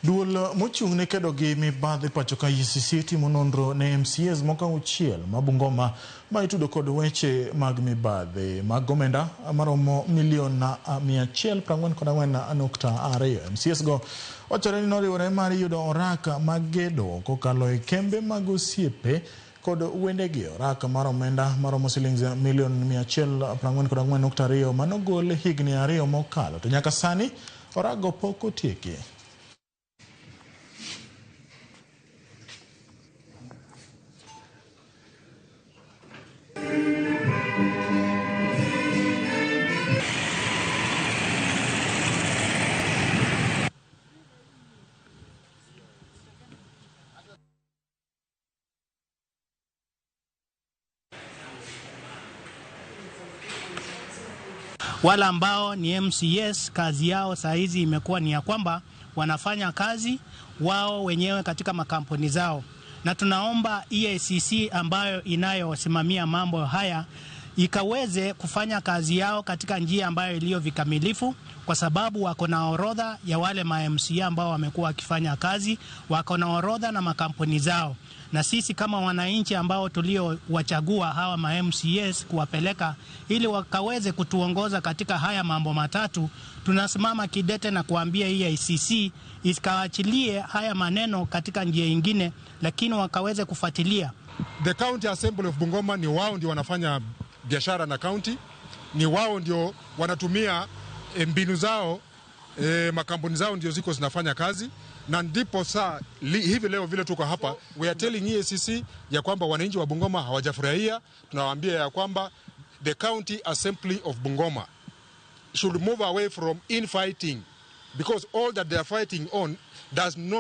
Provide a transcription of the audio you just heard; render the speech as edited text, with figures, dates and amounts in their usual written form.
Duol mochung' ne kedo gi mibadhi pacho ka EACC timo nonro ne MCAs moko auchiel ma Bungoma ma itudo kod weche mag mibadhi mag omenda maromo milion 144.2. MCAs go wachore ni noriwore mar yudo orak mag gedo kokalo e kembe mag osiepe kod wendegi. Orak mar omenda maromo silings milion 144.2 manogol higni 2 mokalo, to nyaka sani orak go pok otieki. Wale ambao ni MCAs kazi yao saa hizi imekuwa ni ya kwamba wanafanya kazi wao wenyewe katika makampuni zao, na tunaomba EACC ambayo inayosimamia mambo haya ikaweze kufanya kazi yao katika njia ambayo iliyo vikamilifu, kwa sababu wako na orodha ya wale ma MCA ambao wamekuwa wakifanya kazi, wako na orodha na makampuni zao. Na sisi kama wananchi ambao tuliowachagua hawa ma MCAs kuwapeleka ili wakaweze kutuongoza katika haya mambo matatu, tunasimama kidete na kuambia EACC ikaachilie haya maneno katika njia nyingine, lakini wakaweze kufuatilia. The County Assembly of Bungoma ni wao ndio wanafanya biashara na county, ni wao ndio wanatumia mbinu zao, makampuni zao ndio ziko zinafanya kazi, na ndipo saa hivi leo vile tuko hapa, we are telling EACC ya kwamba wananchi wa Bungoma hawajafurahia. Tunawaambia ya kwamba the County Assembly of Bungoma should move away from infighting, because all that they are fighting on does not